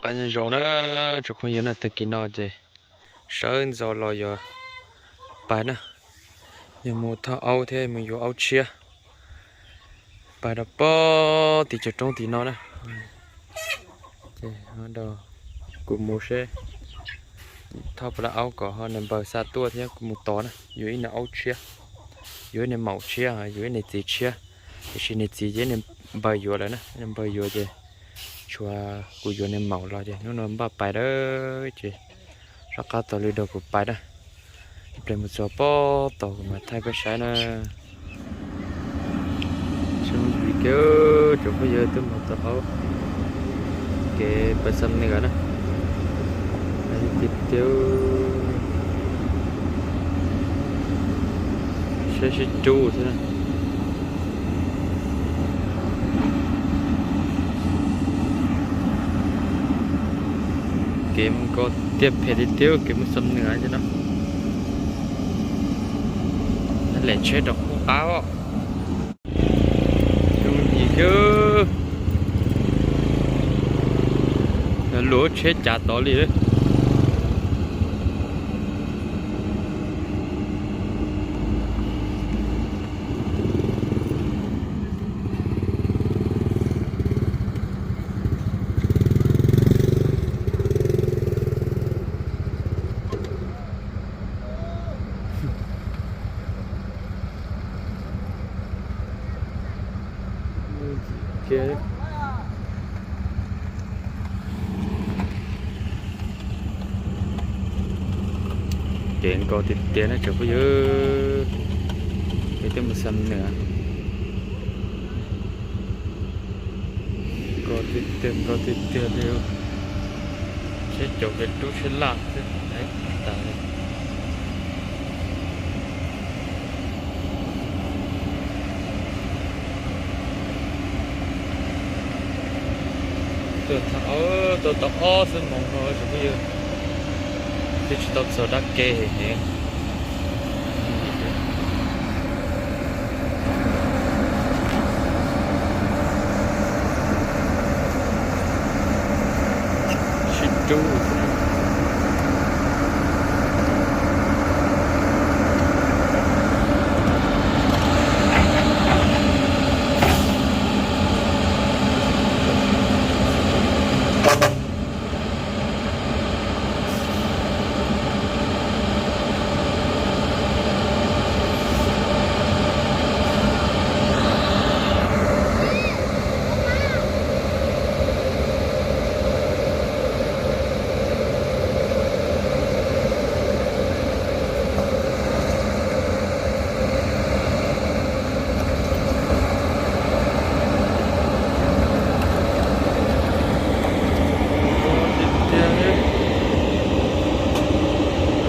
Pab nyob zoo na, tsoom phooj ywg na, tag kis no ces sawv ntxov los yuav pais na, yog mus thauj aub thiab mus yuav aub tshiab, pais rau pem tim cov roob tim no na. Ces kuv mus seb thauj puas tau aub kom ho nws npawg xa tuaj thiab kuv mus tod na, yuav ib niag aub tshiab, yuav ib niag maum tshiab, yuav ib niag txiv tshiab, tiam sis niag txiv ces niag npawg yuav lawm na, niag npawg yuav ces tshuav kuv yuav niag maum los ces hnub no npaj pais lawm ces soj qab taug lw rau kuv pais na. Ib pliag mus txog pem tod kuv mam thaij peb saib na. Tsoom phooj ywg, twb mus tau hauv kev pais Xam Nwj na, tiag tiag, saib sib rub thiab. Kev mus nkaus tiag, phem tiag tiag kev mus Xam Nwj no. Lem tsheb rau qub qab os. Zoo yim kawg, luaj tsheb cav tod li. Kev nkaus tiag tiag na tsoom phooj ywg, kev twb mus Xam Nwj. Nkaus tiag tiag, nkaus tiag tiag li. Tsheb caum kev rub tsheb laj xwb tas li. Tuaj tau ob xuab moos no tsoom phooj ywg, twb tsis tau txog dab ke heev. Sib rub.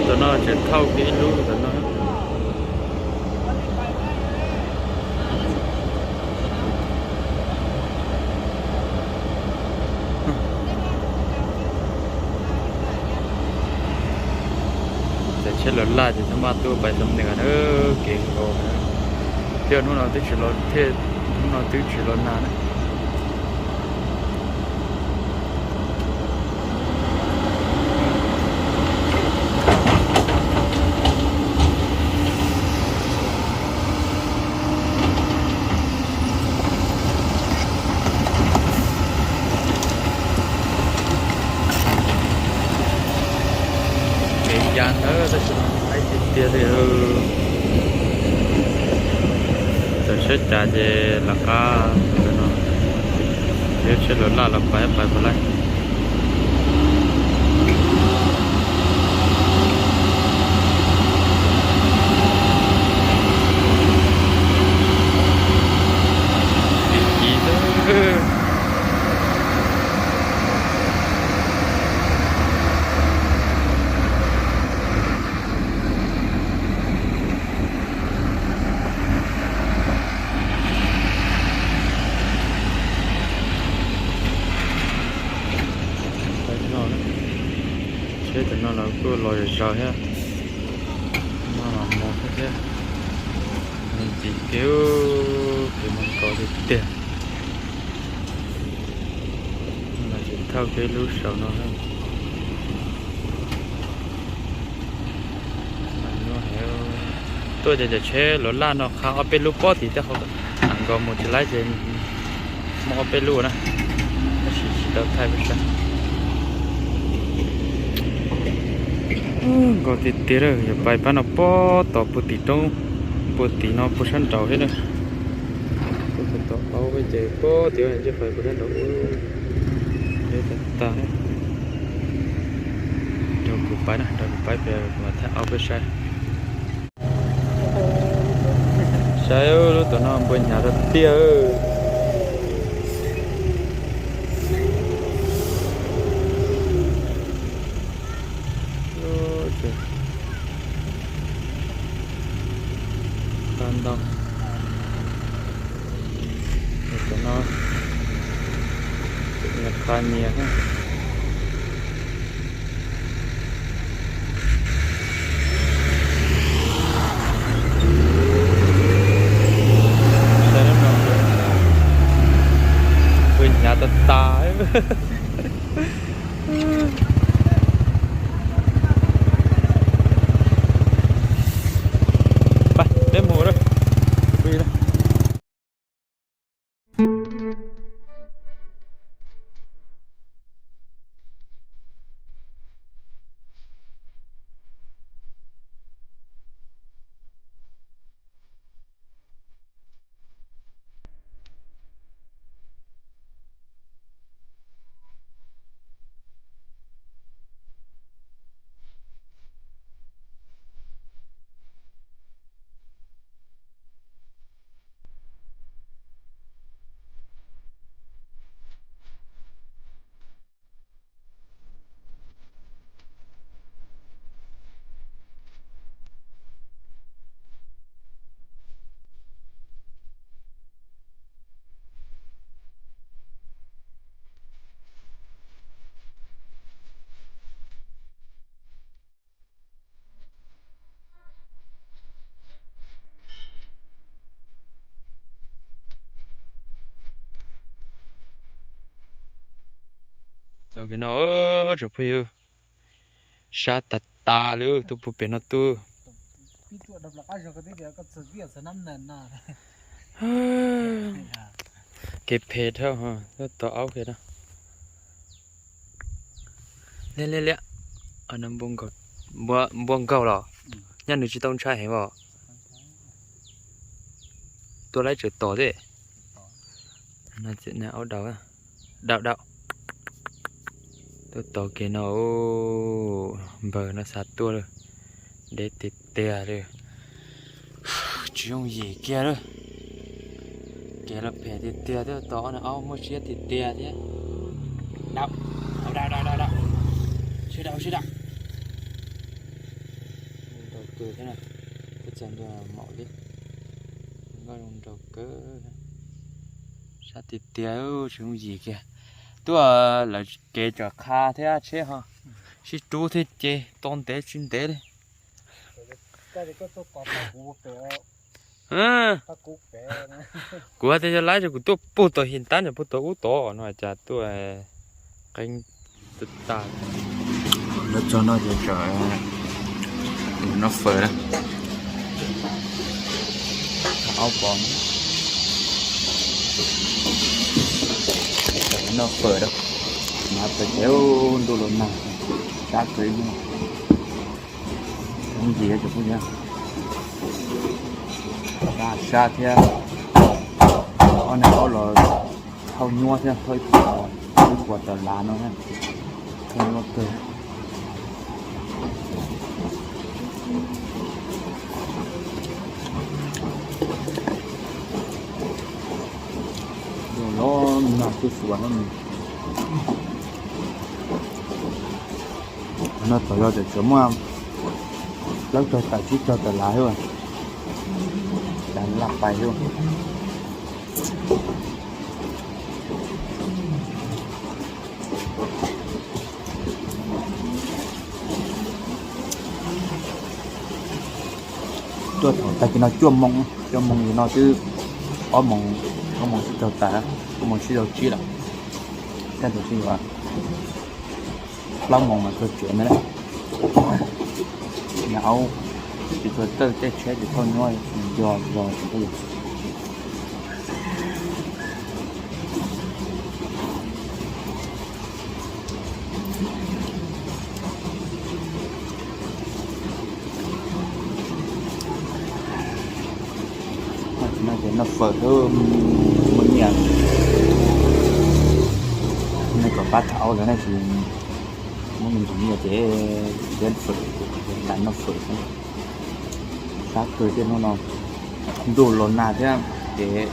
Tam no tseem thauj kiag ib lub tam no. Txawm tsheb los laj ces txhob maj tuaj pais Xam Nwj na, kev nkaus. Thiab hnub no twb tsis los, thiab hnub no twb tsis los nag na. Kev ya ntawd tab sis mas haib tiag tiag li. Txawm siab cas ces lawv qab no, yuav tsheb lawv laj los pais pais puas laij. Tsheb tam no los kuj los zom zaws thiab, no los mus thiab thiab. Ntxiv kev, kev mus nkaus tiag tiag. Dhau kiag lub saum no. Tuaj ces cov tsheb luv laj no qha ob peb lub pob tim tej qhov, nkaus mus tsis laib ces muaj ob peb lub na, tab sis tsis tau thaij peb saib. Nkaus tiag tiag lawm, yog pais pab no pob tom puag tim roob, puag tim no puag sab nraud thiab na. Puag tom aub peb ces pob tim ntsej fais puag sab nraud. Deb tag tag. Nrog kuv pab na, nrog kuv pab pem kuv mam thaij aub peb saib. Saib lub tom no npua hnyav tiag tiag. Tag ntau. Tom no qha nyias. Saib lub no, npua hnyav tas tas. Peb mus lawm. Tau pem no, tsoom phooj ywg, sab tas tas li, tuaj puag pem no tuaj. Kev phem dhau, tuaj tom aub kiag no. Liab liab liab, npua nkaug los, nyob nws tsis tau ntshai heev os. Tuaj laib tseem tom thiab. Aub daus, daus daus. Tuaj tom kev no, npawg no xav tuaj lawm, deb tiag tiag li. Tsis yooj yim kiag lawm. Kev los phem tiag tiag thiab, tom no aub muaj siab tiag tiag thiab. Daus, daus, daus, daus, daus. Sib daus, sib daus. Nraus kawg thiab na, twb txog ntua maum li. Nkauj zoo nraus kawg. Sab tiag tiag, tsis yooj yim kiag. Tuaj lawv kev tsom qha thiab tsheb ho sib rub thiab ces tau ntev tsis ntev li. Kuv hais tias yog laib ces kuv tuaj puag tom His Tab no, puag tom ub tod no cas tuaj qeeb tas. Lawv txog no ces tsam noj fawm na. Aub pov, noj fawm na. Mas pem kev ntuj los nag, sab kawg ib hnub no. Ntxim cov phooj ywg, sab sab thiab. Ob niag aub los thauj nyuaj thiab, thauj ib puas, ib puas tawm lav no thiab. Thauj nyuaj kawg. Los nag twb xuas no. No txawm yog tias tsuas muaj plaub caug tawm tsib caug tawm lav xwb, cas laj pais xwb. Tuaj thaum tag kis no cuaj moo, cuaj moo li no twb ob moo, ob moo sib caug tas, ob moo sib caug tsib lawm. Kaj ntug sib yuav. Plaub moos mas tuag tsev ntawd na. Nyob aub, tsis tshua txawj tej tsheb tsis tau nyob, nco zog tsis tau. Noj fawm xwb, muaj nyiaj, nej kom pab tham aub lawm na, tsis muaj me ntsis nyiaj ces thiab fawm, tas noj fawm xwb. Sab kawg thiab hnub no, ntuj los nag thiab ces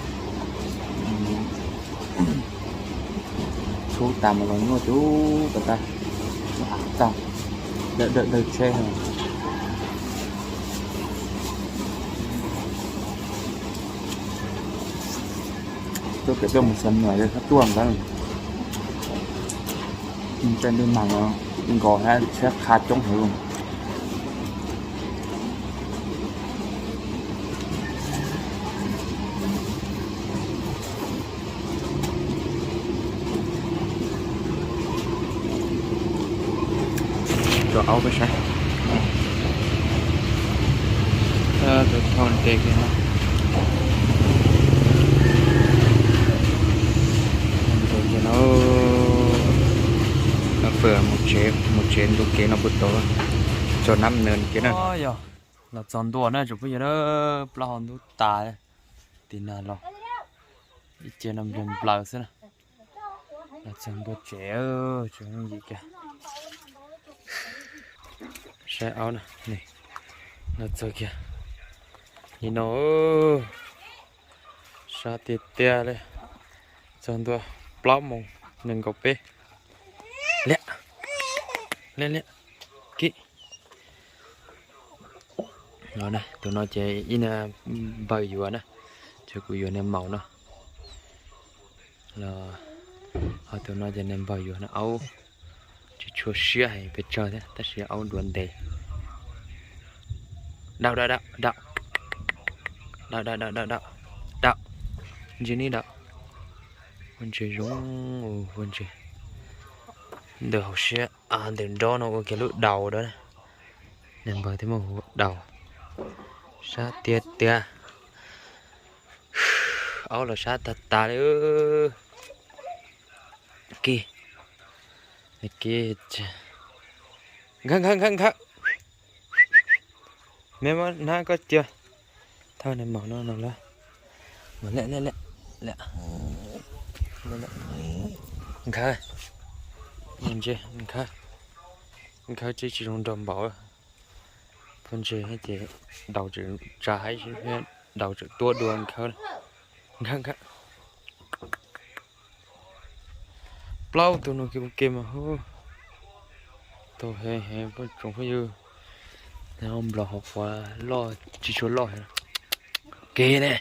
txhub tas mas los nyuaj cub tas tas, tag, dawb dawb dawb tsheb. Tuaj pem tuaj mus Xeev Maim, sab tuaj ntawd, tej ntuj nag no nkaus thiab tsheb qha coob heev. Rau aub peb saib. Tus thauj nres kiag no. Nres kiag no. Fawm mus tsev, mus tsev ntu kev no puag tod, txog Nab Nws kiag na. Yog los txog ntua na tsoom phooj ywg na, plaub hau ntub tas. Tim no los ib ce no nplaws nplaws xwb na. Los txog ntua tsev, tsev yooj yim kiag. Saib aub na, los txog kiag li no, sab tiag tiag li. Txog ntua plaub moos nees nkaum peb. Liam, liam, liam, kim. Tus no ces ib niag npawg yuav na, ces kuv yuav niag maum no. Los ho tus no ces niag npawg yuav na, aub tsis tshua siab heev pes tsawg thiab tab sis aub duav ntev. Dau dau dau dau. Dau dau dau dau dau. Dau. Ntsia ni dau. Ua ntses zoo, ua ntses. Ntawm hauv siab, ntawm nrob no ua kiag lub daus dau. Niag npawg thiaj muaj hu daus. Sab tiag tiag. Aub los sab tag tas li. Kiv, kiv, nkhawm nkhawm nkhawm nkhawm. Me muab hnab koj cia. Thawj niag maum no no lawm. Nkhawm, nkhawm, nkhawm tsis tsis zoo nrog npaum. Phooj ywg ces daus tseem tsa haib, daus tseem tuab dua nkhawb. Nkhawb, nkhawb. Plaub tug no kiag ua ke mas hu tau heev heev tsoom phooj ywg. Nplos hauv qhuav loj tsis tshua loj heev. Kev ne.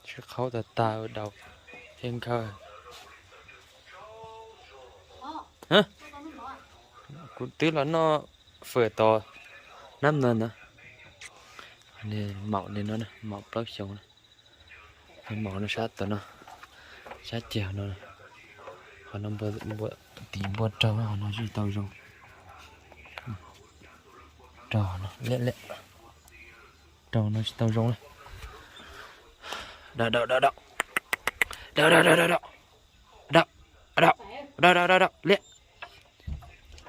Sib qhaub tag tag daus thiab nkhawb. Kuv twb los noj fawm tom Nab Nws ntawd. Maum no, maum plaub xyoos. Maum no sab tom no, sab ceg no, qhov no tim npua raug, qhov no tsis tau zoo. Raug no, raug no tsis tau zoo na. Dau dau dau dau. Dau dau dau dau dau. Dau dau dau dau dau, liam.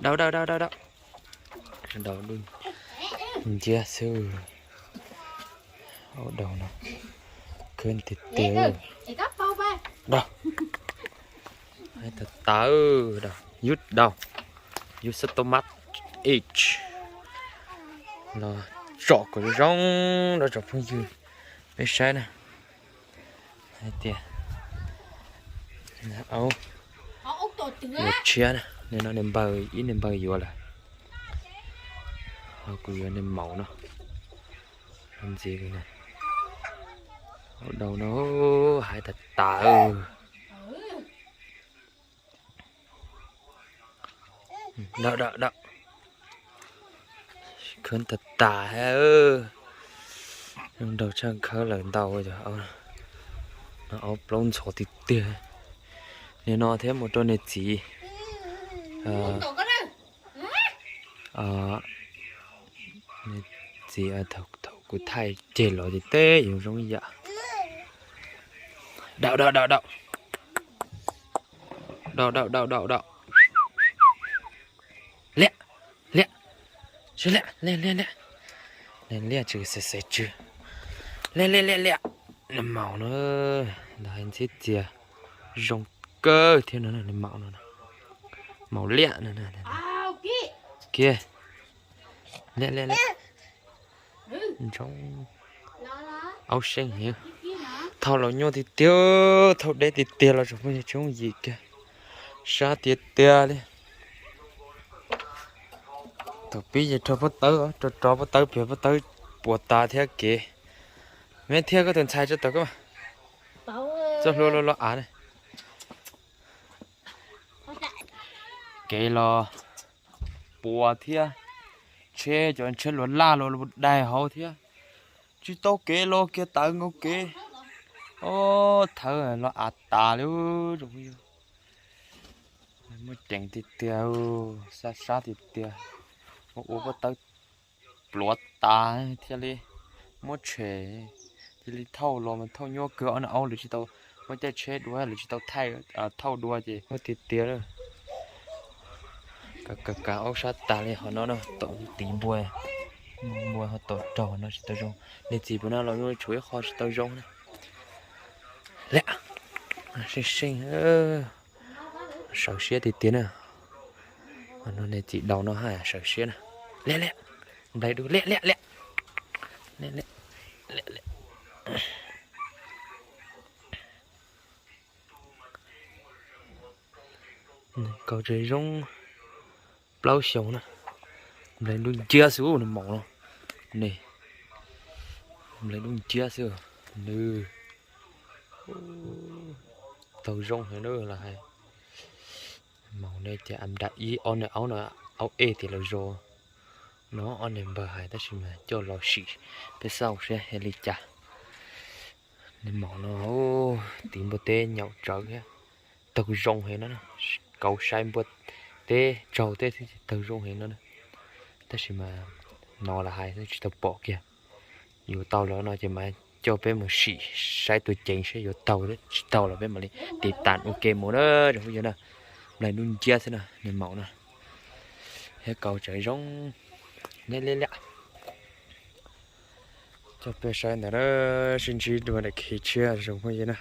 Dau dau dau dau dau. Dau dub nciab xwb. Aub daus no khwb tiag tiag. Dau. Tawv tawv dau, yub dau, yub xab tau mab ib los tsom kom zoo zoo rau tsoom phooj ywg peb saib na. Hais tias aub yuav tshiab na, nim no niag npawg, ib niag npawg yuav lawm. Ho kuv yuav niag maum no. Ntxiv, aub daus no hais tas tas. Dau dau dau. Khawb tas tas. Zoo nraug tshaj khawb lawm ntau. Ob plaub ntxhov tiag tiag. Niag no thiab mus rau niag txiv. Niag txiv, thaum kuv thaij ceg los ces teb yuav zoo yam. Dau dau dau dau. Dau dau dau dau dau. Liam, liam, sib liam, liam liam liam. Liam liam tsw xes xes tsw. Liam liam liam liam. Nws maum no, ntawd hais ntxhiab txias zoo kawg thiab no, nws maum no, maum liam no. Kiag, liam liam liam. Ntsoov, aub seej heev. Thauj los nyuaj tiag tiag, thauj deb tiag tiag los tsoom phooj ywg, tsis yooj yim kiag, sab tiag tiag li. Thaum pib ces rho pob tawb, rho rho pob tawb, pliag pob tawb puas tas thiab kev. Me thiab koj tus ntxhais tso tawm koj, txoj hlua los los av ne. Kev los puas thiab, tsheb cov tsheb luas laj los daig hauv thiab. Tsis tau kev los kiag tawv nkaus kev. Ob thawv los av tas li. Muaj ceem tiag tiag, sab sab tiag tiag. Ua ua pob tawb pluav tas thiaj li muab tshem, thiaj li thauj los mas thauj nyuaj kawg. Ob niag aub lawv tsis tau muab caij tsheb dua, lawv tsis tau thauj dua ces muaj tiag tiag. Kav kav aub sab tas li. Qhov no no tom tiv npua, npua ho tom raug no tsis tau zoo. Niag txiv puas no los tshuav ib qho tsis tau zoo na. Liam, seej seej, sawv siab tiag tiag na. Qhov no niag txiv daus no haj sawv siab na. Liam liam, nplaim dub, liam liam liam. Kaus tseem zoo plaub xyoos na. Nplaim dub nciab xwb, nws maum no. Ne, nplaim dub nciab xwb. Nws taug zoo heev na los hais. Maum ne ces a nram ib ob niag aub no, aub ej tim lawv zos no, ob niag npawg hais tab sis mas coj los sim peb xauj saib yog li cas. Niag maum no tiv npua teb nyaum tsawv thiab, taug zoo heev no, kauv sai npua teb tsaug teb thiab taug zoo heev no. Tab sis mas no los hais tsis tau pom kiag. Yuav tau lawm no ces mas coj peb mus sim saib tus ceev seb yuav taug tsis taug los peb mam li tiv tas ua ke mus na tsoom phooj ywg na. Nplaim dub nciab xwb na, niag maum na. Thiab kaus tseem zoo. Liam liam liam. Coj peb saib ntawd na, sib ntsib dua daim khi tshiab tsoom phooj ywg na.